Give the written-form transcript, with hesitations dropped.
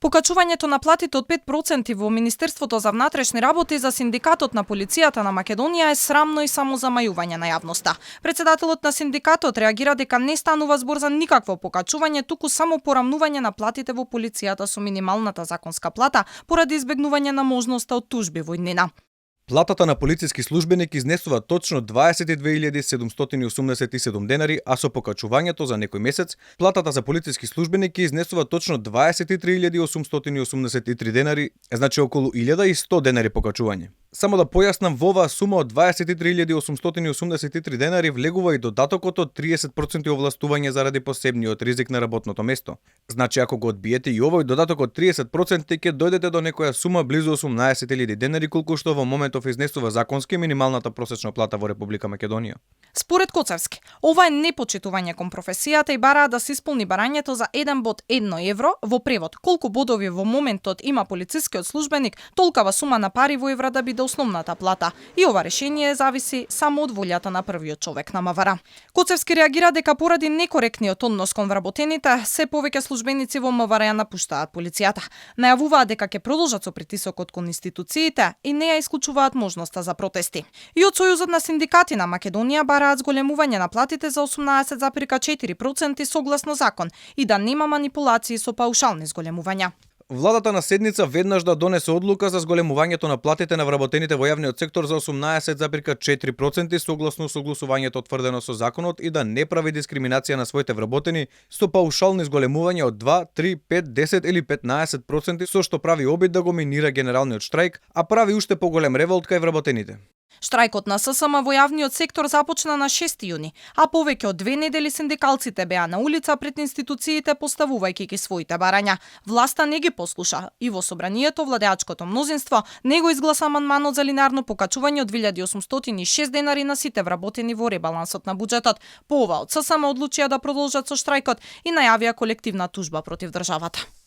Покачувањето на платите од 5% во Министерството за внатрешни работи за Синдикатот на полицијата на Македонија е срамно и самозамајување на јавноста. Председателот на синдикатот реагира дека не станува збор за никакво покачување, туку само порамнување на платите во полицијата со минималната законска плата поради избегнување на можноста од тужби во иднина. Платата на полициски службеник изнесува точно 22.787 денари, а со покачувањето за некој месец, платата за полициски службеник изнесува точно 23.883 денари, значи околу 1.100 денари покачување. Само да појаснам, во оваа сума од 23.883 денари влегува и додатокот од 30% овластување заради посебниот ризик на работното место. Значи, ако го одбиете и овој додаток од 30%, ќе дојдете до некоја сума близу 18.000 денари, колку што во моментов изнесува законски минималната просечна плата во Република Македонија. Според Коцевски, ова е непочитување кон професијата и бараа да се исполни барањето за 1 бод 1 евро, во превод колку бодови во моментот има полицискиот службеник, толкава сума на пари во евра да биде основната плата. И ова решение зависи само од волјата на првиот човек на МВР. Коцевски реагира дека поради некоректниот однос кон вработените, се повеќе службеници во МВР ја напуштаат полицијата. Најавуваат дека ќе продолжат со притисокот кон институциите и не ја исклучуваат можноста за протести. И од Сојузот на синдикати на Македонија бараат зголемување на платите за 18,4% согласно закон и да нема манипулации со паушални зголемувања. Владата на седница веднаш да донесе одлука за зголемувањето на платите на вработените во јавниот сектор за 18,4% согласно согласувањето тврдено со законот и да не прави дискриминација на своите вработени со паушални зголемувања од 2, 3, 5, 10 или 15% со што прави обид да го минира генералниот штрајк, а прави уште поголем револт кај вработените. Штрајкот на ССМ во јавниот сектор започна на 6 јуни, а повеќе од 2 недели синдикалците беа на улица пред институциите поставувајќи ги своите барања. Власта не ги послуша и во собранието владеачкото мнозинство не го изгласа амандманот за линарно покачување од 2.806 денари на сите вработени во ребалансот на буџетот. По ова од ССМ одлучија да продолжат со штрајкот и најавија колективна тужба против државата.